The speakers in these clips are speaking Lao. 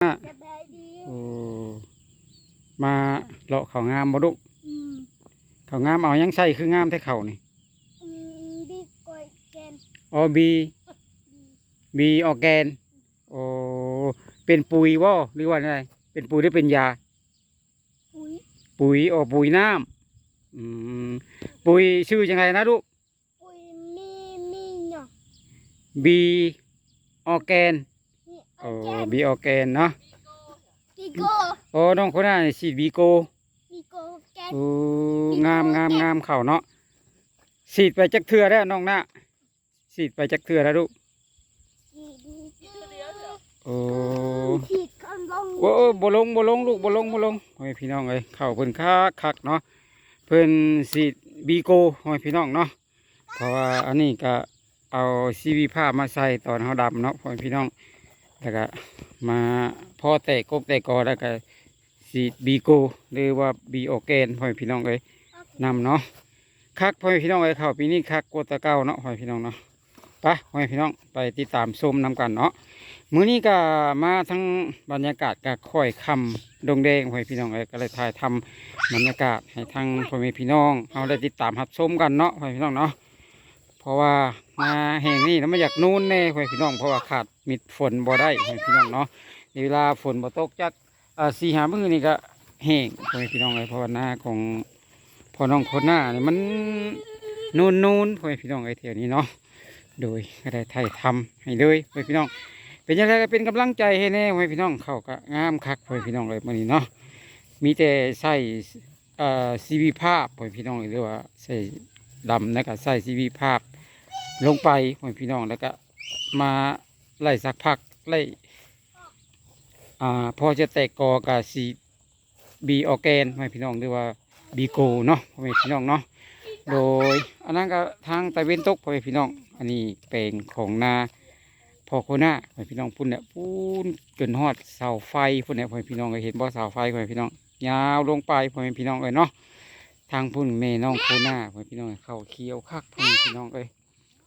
ສະບາຍດີ. ໂອ້ ມາເລາະເຂົ້າງາມບໍ່ລູກ? ອືມ ເຂົ້າງາມ ເອົາຫຍັງໃສ່ຄືງາມແທ້ເຂົ້ານີ້? ອືມ ບີໂກແກນ. ອໍ ບີ ບີ ບີອໍແກນ. ໂອ້ ເປັນປຸຍບໍ່ ຫຼືວ່າແນວໃດ? ເປັນປຸຍ ຫຼືເປັນຢາ? ປຸຍ. ປຸຍ ອໍ ປຸຍນ້ຳ. ອືມ ປຸຍຊື່ຈັ່ງໃດນະລູກ? ປຸຍມີ ມີຫຍັງ? ບີອໍແກນ. ມີ ໂອ້ ອໍແກນ ບີອໍແກນເນາະ. ບີໂກ. ໂອ້ ນ້ອງຄົນນັ້ນສີດບີໂກ. ບີໂກແກນ. ໂອ້ ບີໂກແກນ. ງາມ ງາມ ງາມເຂົ້າເນາະ. ສີດໄປຈັກເທື່ອແລ້ວນ້ອງນະ? ສີດໄປຈັກເທື່ອແລ້ວລູກ? ສີດ ໂອ້ ສີດ ໂອ້ ບໍ່ລົງ ບໍ່ລົງລູກ ບໍ່ລົງ ບໍ່ລົງ. ໂອ້ຍ ພີ່ນ້ອງເອີຍ ເຂົ້າເພິ່ນຄັກໆເນາະ. ເພິ່ນສີດບີໂກ ພໍ່ແມ່ພີ່ນ້ອງເນາະ. ເພາະວ່າອັນນີ້ກະເອົາຊີວີພາບມາໃສ່ຕອນເຮົາດຳເນາະ ພໍ່ແມ່ພີ່ນ້ອງ. ແລ້ວກະມາພໍແຕກກົກແຕກກໍ ແລ້ວກະສີດບີໂກ ຫຼືວ່າບີອໍແກນ ພໍ່ແມ່ພີ່ນ້ອງເອີຍ ນຳເນາະ. ຄັກ ພໍ່ແມ່ພີ່ນ້ອງເອີຍ ເຂົ້າປີນີ້ຄັກກວ່າແຕ່ເກົ່າເນາະ ພໍ່ແມ່ພີ່ນ້ອງເນາະ. ໄປ ພໍ່ແມ່ພີ່ນ້ອງ ໄປຕິດຕາມຊົມນຳກັນເນາະ. ມື້ນີ້ກະມາທັງບັນຍາກາດກະຄ້ອຍຄ່ຳດົງແດງ ພໍ່ແມ່ພີ່ນ້ອງເອີຍ ກະເລີຍຖ່າຍທຳບັນຍາກາດໃຫ້ທັງພໍ່ແມ່ພີ່ນ້ອງເຮົາໄດ້ຕິດຕາມຮັບຊົມກັນເນາະ ພໍ່ແມ່ພີ່ນ້ອງເນາະ. ເພາະວ່າມາແຫ່ງນີ້ນະ ມັນຢາກນູນແດ່ ພໍ່ແມ່ພີ່ນ້ອງ ເພາະວ່າຂາດມິດຝົນບໍ່ໄດ້ ພໍ່ແມ່ພີ່ນ້ອງເນາະ. ໃນເວລາຝົນບໍ່ຕົກຈັກ ອ່າ ສີ່ຫ້າມື້ນີ້ກະແຫ້ງ ພໍ່ແມ່ພີ່ນ້ອງເອີຍ ເພາະວ່ານາຂອງພໍ່ນ້ອງໂຄນານີ້ມັນນູນໆ ພໍ່ແມ່ພີ່ນ້ອງເອີຍ ແຖວນີ້ເນາະ. ໂດຍກະໄດ້ຖ່າຍທຳໃຫ້ເລີຍ ພໍ່ແມ່ພີ່ນ້ອງ. ເປັນຈັ່ງໃດກະເປັນກຳລັງໃຈໃຫ້ແດ່ ພໍ່ແມ່ພີ່ນ້ອງ. ເຂົ້າກະງາມຄັກ ພໍ່ແມ່ພີ່ນ້ອງເອີຍ ມື້ນີ້ເນາະ. ມີແຕ່ໃສ່ ເອີ ຊີວີພາບ ພໍ່ແມ່ພີ່ນ້ອງເອີຍ ຫຼືວ່າໃສ່ດຳ ແລ້ວກະໃສ່ຊີວີພາບລົງໄປ ພໍ່ແມ່ພີ່ນ້ອງ ແລ້ວກະມາໄລ່ສັກພັກ ໄລ່ ອ່າ ພໍຈະແຕກກໍກະຊິບີອໍແກນ ພໍ່ແມ່ພີ່ນ້ອງ ຫຼືວ່າບີໂກເນາະ ພໍ່ແມ່ພີ່ນ້ອງເນາະ. ໂດຍ ອັນນັ້ນກະທາງຕາເວັນຕົກ ພໍ່ແມ່ພີ່ນ້ອງ. ອັນນີ້ແປງຂອງນາພໍ່ໂຄນາ ພໍ່ແມ່ພີ່ນ້ອງ ພຸ້ນແຫຼະ ພຸ້ນຈົນຮອດເສົາໄຟພຸ້ນແຫຼະ ພໍ່ແມ່ພີ່ນ້ອງເອີຍ. ເຫັນບໍ່ເສົາໄຟ ພໍ່ແມ່ພີ່ນ້ອງ ຍາວລົງໄປ ພໍ່ແມ່ພີ່ນ້ອງເອີຍເນາະ. ທາງພຸ້ນແມ່ນ້ອງໂຄນາ ພໍ່ແມ່ພີ່ນ້ອງເອີຍ ເຂົ້າຂຽວຄັກ ພໍ່ແມ່ພີ່ນ້ອງເອີຍ.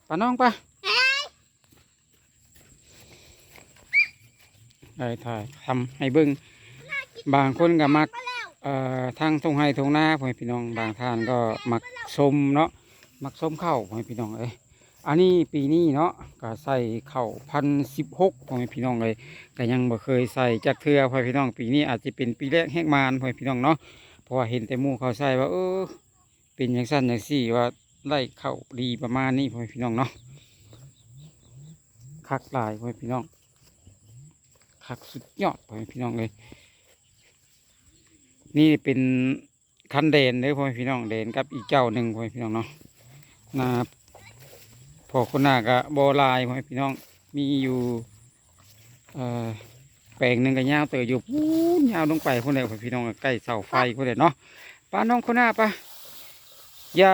ປານ້ອງປາ ໄດ້ຖ່າຍທຳໃຫ້ເບິ່ງ. ບາງຄົນກະມັກ ເອີ ທາງທົ່ງໄຮ່ທົ່ງນາ ພໍ່ແມ່ພີ່ນ້ອງ ບາງທ່ານກໍມັກຊົມເນາະ ມັກຊົມເຂົ້າ ພໍ່ແມ່ພີ່ນ້ອງເອີຍ. ອັນນີ້ປີນີ້ເນາະ ກະໃສ່ເຂົ້າພັນສິບຫົກ ພໍ່ແມ່ພີ່ນ້ອງເອີຍ ກະຍັງບໍ່ເຄີຍໃສ່ຈັກເທື່ອ ພໍ່ແມ່ພີ່ນ້ອງ. ປີນີ້ອາດຈະເປັນປີແລກແຮກມານ ພໍ່ແມ່ພີ່ນ້ອງເນາະ ເພາະວ່າເຫັນແຕ່ໝູ່ເຂົາໃສ່ວ່າ ເອີ ເປັນຈັ່ງຊັ້ນຈັ່ງຊີ້ ວ່າໄດ້ເຂົ້າດີປະມານນີ້ ພໍ່ແມ່ພີ່ນ້ອງເນາະ. ຄັກຫຼາຍ ພໍ່ແມ່ພີ່ນ້ອງ ຄັກສຸດຍອດ ພໍ່ແມ່ພີ່ນ້ອງເອີຍ. ນີ້ເປັນຄັນແດນເດີ ພໍ່ແມ່ພີ່ນ້ອງ ແດນກັບອີກເຈົ້າໜຶ່ງ ພໍ່ແມ່ພີ່ນ້ອງເນາະ. ນາພໍ່ໂຄນາກະບໍ່ຫຼາຍ ພໍ່ແມ່ພີ່ນ້ອງ ມີຢູ່ ເອີ ແປງໜຶ່ງກະຍາວເຕີບຢູ່ ພຸ້ນຍາວລົງໄປພຸ້ນແຫຼະ ພໍ່ແມ່ພີ່ນ້ອງ ໃກ້ເສົາໄຟພຸ້ນແຫຼະເນາະ. ປານ້ອງໂຄນາປາ ຢ່າ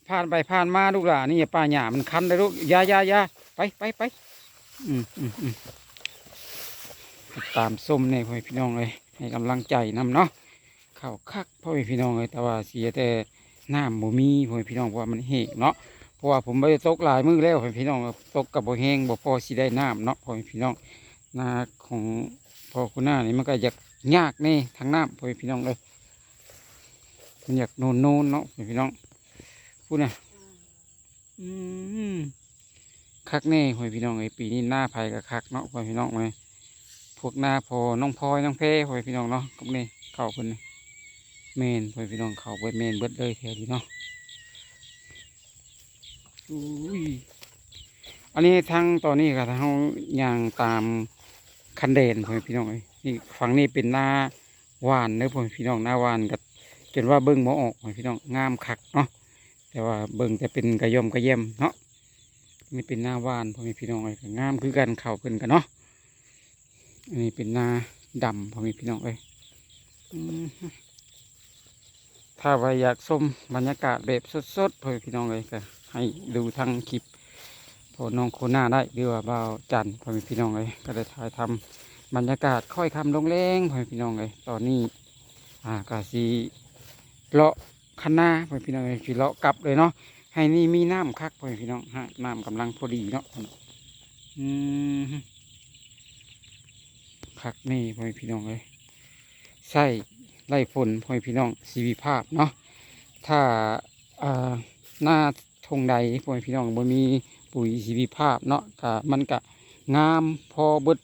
ຜ່ານໄປຜ່ານມາລູກຫຼານນີ້ ຢ່າປາຫຍ້າມັນຄັນເດີລູກ ຢ່າ ຢ່າ ຢ່າ ໄປ ໄປ ໄປ. ອືມ ອືມ ອືມ ຕິດຕາມຊົມແດ່ ພໍ່ແມ່ພີ່ນ້ອງເອີຍ ໃຫ້ກຳລັງໃຈນຳເນາະ. ເຂົ້າຄັກ ພໍ່ແມ່ພີ່ນ້ອງເອີຍ ແຕ່ວ່າເສຍແຕ່ນ້ຳບໍ່ມີ ພໍ່ແມ່ພີ່ນ້ອງ ເພາະວ່າມັນແຫ້ງເນາະ. ເພາະວ່າຝົນບໍ່ໄດ້ຕົກຫຼາຍມື້ແລ້ວ ພໍ່ແມ່ພີ່ນ້ອງ ຕົກກະບໍ່ແຮງ ບໍ່ພໍຊິໄດ້ນ້ຳເນາະ ພໍ່ແມ່ພີ່ນ້ອງ. ນາຂອງພໍ່ໂຄນານີ້ມັນກະຢາກຍາກແດ່ທາງນ້ຳ ພໍ່ແມ່ພີ່ນ້ອງເອີຍ. ມັນຢາກໂນນໆເນາະ ພໍ່ແມ່ພີ່ນ້ອງ ພຸ້ນນະ. ອືມ ຄັກແດ່ ພໍ່ແມ່ພີ່ນ້ອງເອີຍ ປີນີ້ນາໃຜກະຄັກເນາະ ພໍ່ແມ່ພີ່ນ້ອງເອີຍ. ພວກນາພໍ່ນ້ອງພອຍ ນ້ອງແພ ພໍ່ແມ່ພີ່ນ້ອງເນາະ ກັບນີ້ເຂົ້າເພິ່ນ ແມ່ນ ພໍ່ແມ່ພີ່ນ້ອງ ເຂົ້າເບິດ ແມ່ນເບິດເລີຍແຖວນີ້ເນາະ. ໂອ້ຍ ອັນນີ້ທາງຕອນນີ້ກະເຮົາຍ່າງຕາມຄັນແດນ ພໍ່ແມ່ພີ່ນ້ອງເອີຍ. ນີ້ ຝັ່ງນີ້ເປັນນາ ຫວ່ານເດີ ພໍ່ແມ່ພີ່ນ້ອງ ນາຫວ່ານກະຈົນວ່າເບິ່ງບໍ່ອອກ ພໍ່ແມ່ພີ່ນ້ອງ ງາມຄັກເນາະ. ແຕ່ວ່າເບິ່ງແຕ່ເປັນກະຢ່ອມກະແຢ່ມເນາະ. ນີ້ເປັນນາຫວ່ານ ພໍ່ແມ່ພີ່ນ້ອງເອີຍ ກະງາມຄືກັນ ເຂົ້າເພິ່ນກະເນາະ. ອັນນີ້ເປັນນາດຳ ພໍ່ແມ່ພີ່ນ້ອງເອີຍ. ອືມ ຖ້າວ່າຢາກຊົມບັນຍາກາດແບບສົດໆ ພໍ່ແມ່ພີ່ນ້ອງເອີຍ ກະໃຫ້ດູທາງຄລິບພໍ່ນ້ອງໂຄນາໄດ້ ຫຼືວ່າບ່າວຈັນ ພໍ່ແມ່ພີ່ນ້ອງເອີຍ. ກະໄດ້ຖ່າຍທຳບັນຍາກາດຄ້ອຍຄ່ຳລົງແລງ ພໍ່ແມ່ພີ່ນ້ອງເອີຍ. ຕອນນີ້ ອ່າ ກະຊິເລາະຄັນນາ ພໍ່ແມ່ພີ່ນ້ອງເອີຍ ຊິເລາະກັບເລີຍເນາະ. ໄຮ່ນີ້ມີນ້ຳຄັກ ພໍ່ແມ່ພີ່ນ້ອງ ຮະ ນ້ຳກຳລັງພໍດີເນາະ. ອືມ ເ ຄັກແນ່ ພໍ່ແມ່ພີ່ນ້ອງເອີຍ. ໃຊ້ໄລ່ຝົນ ພໍ່ແມ່ພີ່ນ້ອງ ຊີວະພາບເນາະ. ຖ້າ ອ່າ ນາທົ່ງໃດ ພໍ່ແມ່ພີ່ນ້ອງ ບໍ່ມີປຸ໋ຍຊີວະພາບເນາະ ກະ ມັນກະງາມພໍເບິດ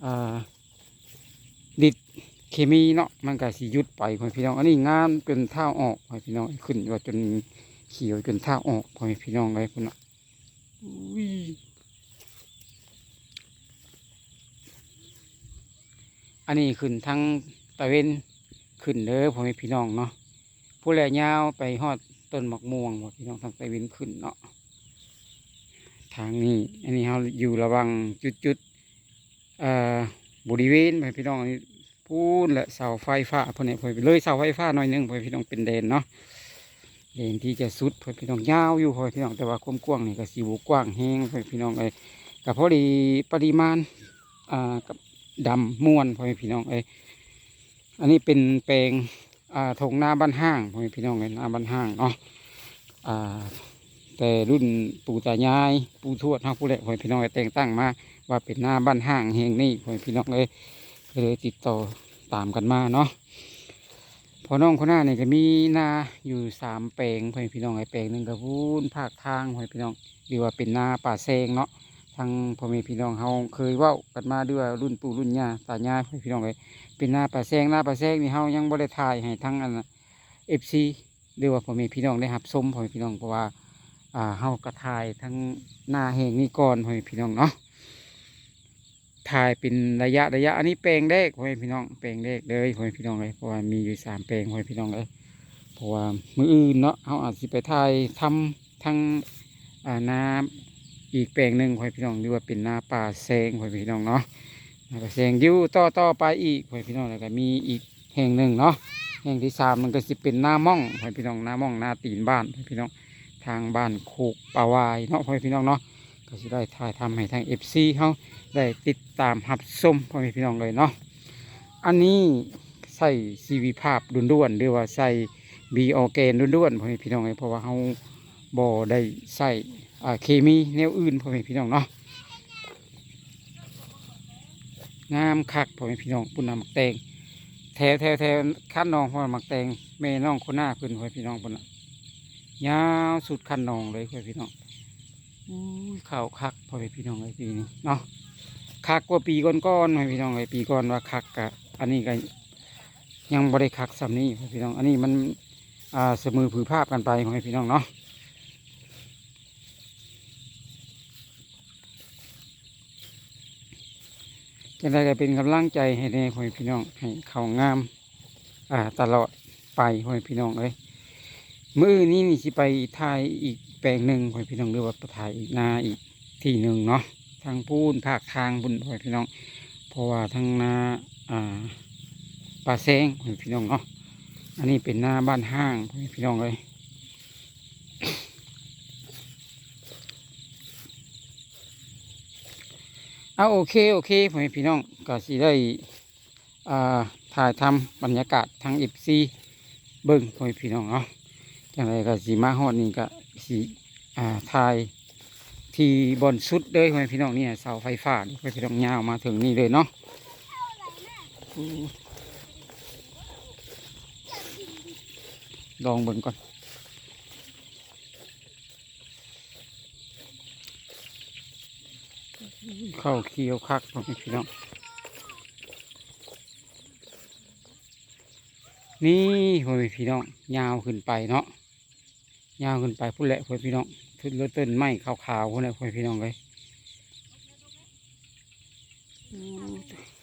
ອ່າ ລິດເຄມີເນາະ ມັນກະຊິຢຸດໄປ ພໍ່ແມ່ພີ່ນ້ອງ. ອັນນີ້ງາມຈົນທ້າວອອກ ພໍ່ແມ່ພີ່ນ້ອງ ຂຶ້ນວ່າຈົນຂຽວຈົນທ້າວອອກ ພໍ່ແມ່ພີ່ນ້ອງເອີຍ ພຸ້ນນະ. ອຸ້ຍ ອັນນີ້ຂຶ້ນທາງຕາເວັນຂຶ້ນເດີ ພໍ່ແມ່ພີ່ນ້ອງເນາະ. ພຸ້ນແຫຼະ ຍາວໄປຮອດຕົ້ນໝາກມ່ວງ ພໍ່ແມ່ພີ່ນ້ອງ ທາງຕາເວັນຂຶ້ນເນາະ. ທາງນີ້ ອັນນີ້ເຮົາຢູ່ລະຫວ່າງຈຸດໆ ເອີ ບໍລິເວນ ພໍ່ແມ່ພີ່ນ້ອງ ອັນນີ້ ພຸ້ນແຫຼະ ເສົາໄຟຟ້າພຸ້ນແຫຼະ ເລີຍເສົາໄຟຟ້າໜ້ອຍໜຶ່ງ ພໍ່ແມ່ພີ່ນ້ອງ ເປັນແດນເນາະ ແດນທີ່ຈະສຸດ ພໍ່ແມ່ພີ່ນ້ອງ ຍາວຢູ່ ພໍ່ແມ່ພີ່ນ້ອງ ແຕ່ວ່າຄວາມກວ້າງນີ້ກໍຊິບໍ່ກວ້າງແຮງ ພໍ່ແມ່ພີ່ນ້ອງເອີຍ. ກໍພໍດີປະລິມານ ອ່າ ກັບດຳມ່ວນ ພໍ່ແມ່ພີ່ນ້ອງເອີຍ. ອັນນີ້ເປັນແປງ ອ່າ ທົ່ງນາບ້ານຫ້າງ ພໍ່ແມ່ພີ່ນ້ອງເອີຍ ນາບ້ານຫ້າງເນາະ. ອ່າ ແຕ່ລຸ້ນປູ່ຕາຍາຍ ປູ່ທວດເຮົາພຸ້ນແຫຼະ ພໍ່ແມ່ພີ່ນ້ອງເອີຍ ແຕ່ງຕັ້ງມາວ່າເປັນນາບ້ານຫ້າງແຫ່ງນີ້ ພໍ່ແມ່ພີ່ນ້ອງເອີຍ ກໍເລີຍຕິດຕໍ່ຕາມກັນມາເນາະ. ພໍ່ນ້ອງຄົນໜ້ານີ້ກໍມີນາຢູ່ສາມແປງ ພໍ່ແມ່ພີ່ນ້ອງເອີຍ. ແປງໜຶ່ງກໍພຸ້ນພາກທາງ ພໍ່ແມ່ພີ່ນ້ອງ ຫຼືວ່າເປັນນາປ່າແຊງເນາະ. ທາງພໍ່ແມ່ພີ່ນ້ອງເຮົາເຄີຍເວົ້າກັນມາ ຫຼືວ່າລຸ້ນປູ່ລຸ້ນຍ່າຕາຍາຍ ພໍ່ແມ່ພີ່ນ້ອງເອີຍ ເປັນນາປ່າແຊງ. ນາປ່າແຊງນີ້ເຮົາຍັງບໍ່ໄດ້ຖ່າຍໃຫ້ທາງອັນ ເອັຟຊີ ຫຼືວ່າພໍ່ແມ່ພີ່ນ້ອງໄດ້ຮັບຊົມ ພໍ່ແມ່ພີ່ນ້ອງ ເພາະວ່າ ອ່າ ເຮົາກໍຖ່າຍທັງນາແຫ່ງນີ້ກ່ອນ ພໍ່ແມ່ພີ່ນ້ອງເນາະ ຖ່າຍເປັນໄລຍະໆ. ອັນນີ້ແປງແລກ ພໍ່ແມ່ພີ່ນ້ອງ ແປງແລກເລີຍ ພໍ່ແມ່ພີ່ນ້ອງເອີຍ ເພາະວ່າມີຢູ່ສາມແປງ ພໍ່ແມ່ພີ່ນ້ອງເອີຍ. ເພາະວ່າມື້ອື່ນເນາະ ເຮົາອາດຊິໄປຖ່າຍທຳທັງ ອ່າ ນາອີກແປງໜຶ່ງ ພໍ່ແມ່ພີ່ນ້ອງ ຫຼືວ່າເປັນນາປ່າແຊງ ພໍ່ແມ່ພີ່ນ້ອງເນາະ ນາປ່າແຊງ. ຢູ່ຕໍ່ໆໄປອີກ ພໍ່ແມ່ພີ່ນ້ອງ ແລ້ວກໍມີອີກ ແຫ່ງໜຶ່ງເນາະ ແຫ່ງທີສາມມັນກໍຊິເປັນນາມ່ອງ ພໍ່ແມ່ພີ່ນ້ອງ ນາມ່ອງ ນາຕີນບ້ານ ພໍ່ແມ່ພີ່ນ້ອງ ທາງບ້ານໂຄກປ່າຫວາຍເນາະ ພໍ່ແມ່ພີ່ນ້ອງເນາະ. ກໍຊິໄດ້ຖ່າຍທຳໃຫ້ທາງ ເອັຟຊີ ເຮົາໄດ້ຕິດຕາມຮັບຊົມ ພໍ່ແມ່ພີ່ນ້ອງເອີຍເນາະ. ອັນນີ້ໃຊ້ຊີວະພາບລ້ວນໆ ຫຼືວ່າໃຊ້ບີອໍແກນລ້ວນໆ ພໍ່ແມ່ພີ່ນ້ອງເອີຍ ເພາະວ່າເຮົາບໍ່ໄດ້ໃຊ້ ອ່າ ເຄມີແນວອື່ນ ພໍ່ແມ່ພີ່ນ້ອງເນາະ. ງາມຄັກ ພໍ່ແມ່ພີ່ນ້ອງ ພຸ້ນນະ ໝາກແຕງ ແຖວ ແຖວ ແຖວຄັນນອງ ພຸ້ນນະ ໝາກແຕງແມ່ນ້ອງຄົນໜ້າເພິ່ນ ພໍ່ແມ່ພີ່ນ້ອງ ພຸ້ນນະ ຍາວສຸດຄັນນອງເລີຍ ພໍ່ແມ່ພີ່ນ້ອງ. ໂອ້ຍ ເຂົ້າຄັກ ພໍ່ແມ່ພີ່ນ້ອງເອີຍ ປີນີ້ເນາະ ຄັກກວ່າປີກ່ອນໆ ພໍ່ແມ່ພີ່ນ້ອງເອີຍ. ປີກ່ອນວ່າຄັກ ກະ ອັນນີ້ກະຍັງບໍ່ໄດ້ຄັກສ່ຳນີ້ ພໍ່ແມ່ພີ່ນ້ອງ. ອັນນີ້ມັນ ອ່າ ສະເໝີຜືພາບກັນໄປ ພໍ່ແມ່ພີ່ນ້ອງເນາະ. ຈັ່ງໃດກໍເປັນກຳລັງໃຈໃຫ້ແດ່ ພໍ່ແມ່ພີ່ນ້ອງ ໃຫ້ເຂົ້າງາມ ອ່າ ຕະຫຼອດໄປ ພໍ່ແມ່ພີ່ນ້ອງເອີຍ. ມື້ນີ້ນີ້ຊິໄປຖ່າຍອີກແປງໜຶ່ງ ພໍ່ແມ່ພີ່ນ້ອງ ຫຼືວ່າໄປຖ່າຍອີກນາອີກທີ່ໜຶ່ງເນາະ ທາງພຸ້ນພາກທາງພຸ້ນ ພໍ່ແມ່ພີ່ນ້ອງ ເພາະວ່າທາງນາ ອ່າ ປ່າແຊງ ພໍ່ແມ່ພີ່ນ້ອງເນາະ. ອັນນີ້ເປັນນາບ້ານຫ້າງ ພໍ່ແມ່ພີ່ນ້ອງເອີຍ. ເອົາ ໂອເຄ ໂອເຄ ພໍ່ແມ່ພີ່ນ້ອງ ກໍຊິໄດ້ ອ່າ ຖ່າຍທຳບັນຍາກາດທາງ ເອັຟຊີ ເບິ່ງ ພໍ່ແມ່ພີ່ນ້ອງເນາະ. ຈັ່ງໃດກໍຊິມາຮອດນີ້ກໍຊິ ອ່າ ຖ່າຍທີ່ບ່ອນສຸດເລີຍ ພໍ່ແມ່ພີ່ນ້ອງ. ນີ້ເສົາໄຟຟ້ານີ້ ພໍ່ແມ່ພີ່ນ້ອງ ຍາວມາເຖິງນີ້ເລີຍເນາະ. ລອງເບິ່ງກ່ອນ. ເຂົ້າຂຽວຄັກ ພໍ່ແມ່ພີ່ນ້ອງ. ນີ້ ພໍ່ແມ່ພີ່ນ້ອງ ຍາວຂຶ້ນໄປເນາະ ຍາວຂຶ້ນໄປພຸ້ນແຫຼະ ພໍ່ແມ່ພີ່ນ້ອງ ເຖິງຕົ້ນໄມ້ຂາວໆພຸ້ນແຫຼະ ພໍ່ແມ່ພີ່ນ້ອງເອີຍ.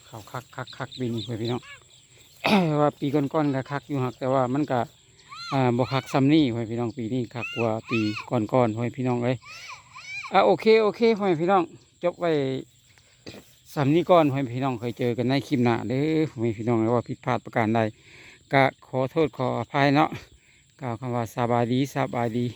ເຂົ້າຄັກໆໆ ປີນີ້ ພໍ່ແມ່ພີ່ນ້ອງ. ວ່າປີກ່ອນໆກໍຄັກຢູ່ ຫາກແຕ່ວ່າມັນກໍ ອ່າ ບໍ່ຄັກສ່ຳນີ້ ພໍ່ແມ່ພີ່ນ້ອງ. ປີນີ້ຄັກກວ່າປີກ່ອນໆ ພໍ່ແມ່ພີ່ນ້ອງເອີຍ. ອ່າ ໂອເຄ ໂອເຄ ພໍ່ແມ່ພີ່ນ້ອງ ຈົບໄວ້ສ່ຳນີ້ກ່ອນ ພໍ່ແມ່ພີ່ນ້ອງ. ຄ່ອຍເຈີກັນໃນຄລິບໜ້າເດີ ພໍ່ແມ່ພີ່ນ້ອງ. ວ່າຜິດພາດປະການໃດ ກະຂໍໂທດຂໍອະໄພເນາະ. ກ່າວຄຳວ່າສະບາຍດີ ສະບາຍດີ.